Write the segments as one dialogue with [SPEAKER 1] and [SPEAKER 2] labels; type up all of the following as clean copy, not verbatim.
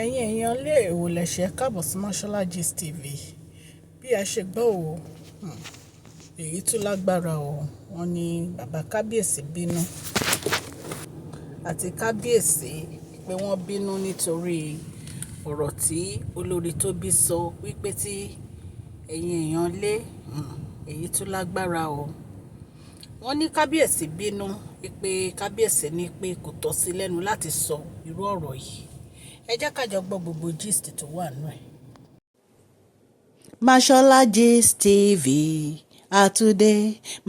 [SPEAKER 1] Ẹ̀yin èèyàn lé èwo lẹ ṣe káàbọ̀ sí Mashola Gist TV. Bí a ṣe gbọ́ o, èyí tún lágbára o. Wọ́n ní bàbá kábíyèsí bínú àti kábíyèsí pé wọ́n bínú nítorí ọ̀rọ̀ tí olórí Tóbi sọ wípé tí ẹ̀yin èèyàn lé, èyí tún lágbára o. Wọ́n ní kábíyèsí bínú wípé kábíyèsí ní pé kò tọ́ sí lẹ́nu láti sọ irú ọ̀rọ̀ yìí. Ẹ jẹ́ ká jọ gbọ́ gbogbo gist tó wà nínú ẹ̀.
[SPEAKER 2] Mashola Gist TV àtúndé,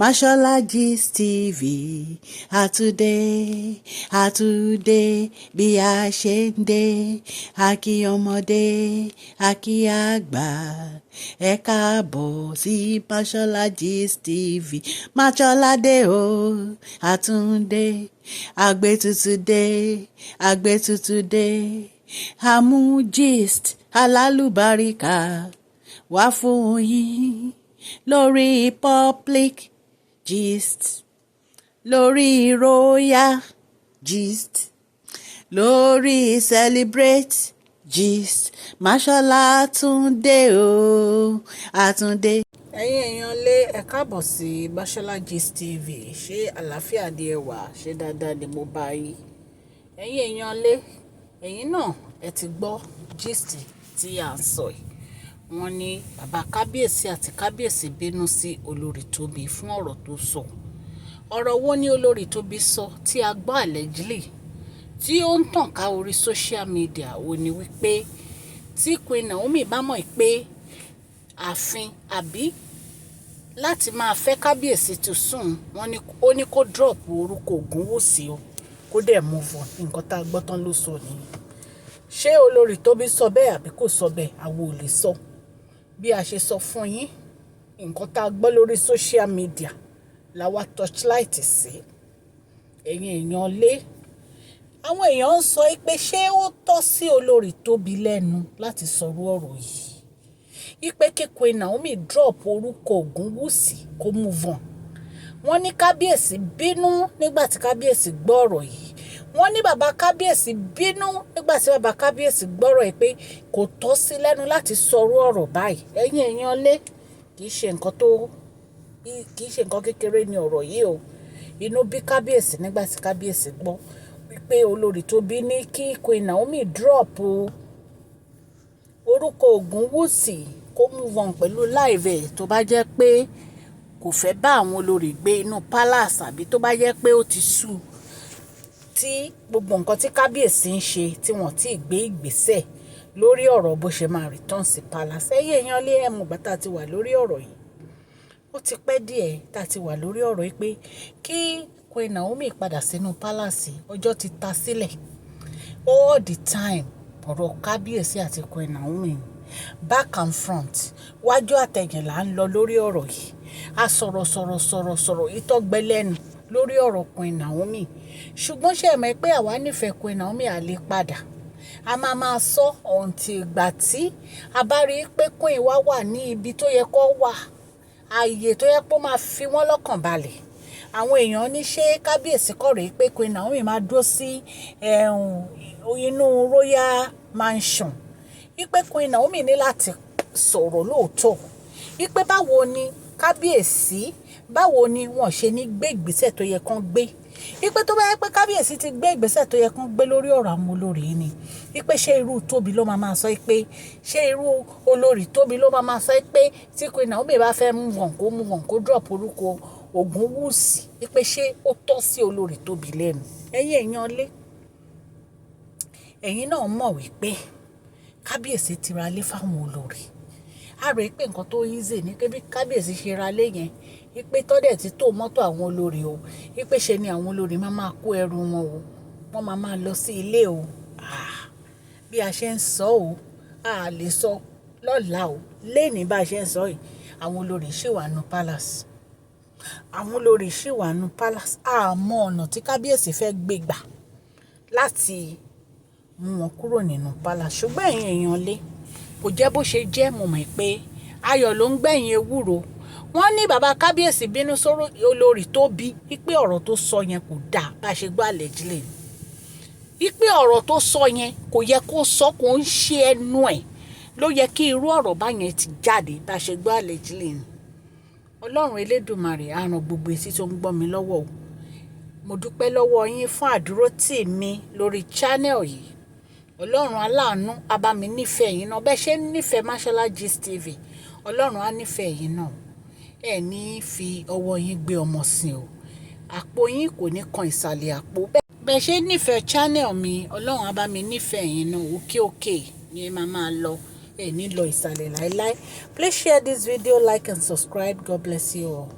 [SPEAKER 2] Mashola Gist TV àtúndé, àtúndé bí a ṣe ń dé, àkí ọmọdé, àkí àgbà, ẹ káàbọ̀ sí Mashola Gist TV. Mashola dé o, àtúndé, àgbẹ̀tutù dé, àgbẹ̀tutù dé, àmú gist alálùbáríkà wá fún yín lórí public gist, lórí royal gist, lórí celebrate gist. Mashola túndé o, àtúndé.
[SPEAKER 1] Ẹ̀yin èèyàn lé, ẹ káàbọ̀ sí Mashola Gist TV. Ṣé àlàáfíà ni ẹ wà? Ṣé dáadáa ni mo bá yín? Ẹ̀yin èèyàn lé, ẹ̀yin náà ẹ ti gbọ́ gist tí à ń sọ yìí. Wọ́n ní bàbá kábíyèsí àti kábíyèsí bínú sí olórí Tóbi fún ọ̀rọ̀ tó sọ. Ọ̀rọ̀ wo ni olórí Tóbi sọ tí a gbọ́ allegedly tí ó ń tàn ká orí social media? Ó ní wípé tí Queen Naomi bá mọ̀ pé ààfin àbí láti máa fẹ́ kábíyèsí tó sùn, wọ́n ní ó ní kó drop orúkọ Ògúnwùsì o, kó dẹ̀ move on. Nǹkan tá a gbọ́ tán ló sọ nìyẹn. Ṣé olórí Tóbi sọ bẹ́ẹ̀ àbí kò sọ bẹ́ẹ̀? Àwa ò lè sọ. Bí a ṣe sọ fún yín, nǹkan tá a gbọ́ lórí social media la wá torchlight sí. Ẹ̀yin èèyàn lé, àwọn èèyàn ń sọ pé ṣé ó tọ́ sí olórí Tóbi lẹ́nu láti sọ̀rọ̀ ọ̀rọ̀ yìí? Wípé kí Queen Naomi drop orúkọ Ògúnwùsì, kó move on. Wọ́n ní kábíyèsí bínú nígbà tí kábíyèsí gbọ́ ọ̀rọ̀ yìí. Wọ́n ní bàbá kábíyèsí bínú nígbà tí bàbá kábíyèsí gbọ́ ọ̀rọ̀ yìí pé kò tọ́ sí lẹ́nu láti sọ̀rọ̀ ọ̀rọ̀ báyìí. Ẹ̀yin èèyàn lé, kì í ṣe nǹkan kékeré ní ọ̀rọ̀ yìí o. Inú bí kábíyèsí nígbà tí kábíyèsí gbọ́ wípé olórí Tóbi ní kí Queen Naomi drop orúkọ Ògúnwùsì, kó move on pẹ̀lú life ẹ̀, tó bá jẹ́ pé kò fẹ́ bá àwọn olórí gbé inú palace, àbí tó bá jẹ́ pé ó ti sú tí gbogbo nǹkan tí kábíyèsí ń ṣe tí wọ́n ti gbé ìgbésẹ̀ lórí ọ̀rọ̀ bó ṣe máa return sí palace. Ẹ̀yin èèyàn lé, ẹ mọ̀ ìgbà tá a ti wà lórí ọ̀rọ̀ yìí. Ó ti pẹ́ díẹ̀ tá a ti wà lórí ọ̀rọ̀ yìí pé kí Queen Naomi padà sínú palace. Ọjọ́ ti ta sílẹ̀. All the time, ọ̀rọ̀ kábíyèsí àti Queen Naomi, back and front, wájú àtẹ̀yìn là ń lọ lórí ọ̀rọ̀ yìí. A sọ̀rọ̀ sọ̀rọ̀ sọ̀rọ̀ sọ̀rọ̀ ìtọ́gbẹ́ lẹ́nu lórí ọ̀rọ̀ Queen Naomi. Ṣùgbọ́n ṣé ẹ mọ̀ pé àwa nífẹ̀ẹ́ Queen Naomi, à lè padà. A máa máa sọ until ìgbà tí a bá rí pé Queen wa wà ní ibi tó yẹ kó wà, ààyè tó yẹ kó máa fi wọ́n lọ́kàn balẹ̀. Àwọn èèyàn ní ṣé kábíyèsí kọ̀ rèé pé Queen Naomi máa dúró sí inú royal mansion, wípé Queen Naomi ní láti sọ̀rọ̀ lóòótọ́, wípé báwo ni kábíyèsí, báwo ni wọ́n ṣe ní gbé ìgbésẹ̀ tó yẹ kán gbé, wípé tó bá yẹ pé kábíyèsí ti gbé ìgbésẹ̀ tó yẹ kán gbé lórí ọ̀rọ̀ àwọn olórí yìí ni, wípé ṣé irú Tóbi ló máa máa sọ pé, ṣé irú olórí Tóbi ló máa máa sọ pé tí Queen Naomi bá fẹ́ move on, kó move on, kó drop orúkọ Ògúnwùsì, wípé ṣé ó tọ́ sí olórí Tóbi lẹ́nu? Ẹ̀yin èèyàn lé, ẹ̀yin náà mọ̀ wípé kábíyèsí ti ra lé fáwọn olórí. A rò pé nǹkan tó easy ní pé bí kábíyèsí ṣe ra lé yẹn, wípé tọ́dẹ̀ tí tó mọ́tò àwọn olórí o, wípé ṣe ni àwọn olórí máa máa kó ẹrù wọn o, wọ́n máa máa lọ sí ilé o. Ah, bí a ṣe ń sọ o, a lè sọ lọ́la o. Lónìí bá a ṣe ń sọ yìí, àwọn olórí ṣì wà nínú palace. Àwọn olórí ṣì wà nínú palace. A mọ ọ̀nà tí kábíyèsí fẹ́ gbé gbà láti mú wọn kúrò nínú palace. Ṣùgbọ́n ẹ̀yin èèyàn lé, kò jẹ́ bó ṣe jẹ́, mo mọ̀ pé ayọ̀ ló ń gbẹ̀yìn ewúro. Wọ́n ní bàbá kábíyèsí bínú sórí olórí Tóbi wípé ọ̀rọ̀ tó sọ yẹn kò dáa, bá ṣe gbọ́ allegedly. Wípé ọ̀rọ̀ tó sọ yẹn kò yẹ kó sọ, kó ń ṣe ẹnu ẹ̀ ló yẹ kí irú ọ̀rọ̀ báyẹn ti jáde. Bá ṣe gbọ́ allegedly ni. Ọlọ́run Elédùmarè á ran gbogbo etí tó ń gbọ́ mi lọ́wọ́ o. Mo dúpẹ́ lọ́wọ́ yín fún àdúrótì mi lórí channel yìí. Ọlọ́run aláàánú á bá mi nífẹ̀ẹ́ yín náà. Bẹ́ẹ̀ ṣe ń nífẹ̀ẹ́ Mashola Gist TV, Ọlọ́run á nífẹ̀ẹ́ yín náà. Ẹ ní fi ọwọ́ yín gbé ọmọ sin o. Àpò yín kò ní kan ìsàlẹ̀ àpò. Bẹ́ẹ̀ ṣe ń nífẹ̀ẹ́ channel mi, Ọlọ́run á bá mi nífẹ̀ẹ́ yín náà. Òkè òkè ni ẹ máa máa lọ. Ẹ ní lọ ìsàlẹ̀ láíláí. Please share this video, like and subscribe. God bless you all.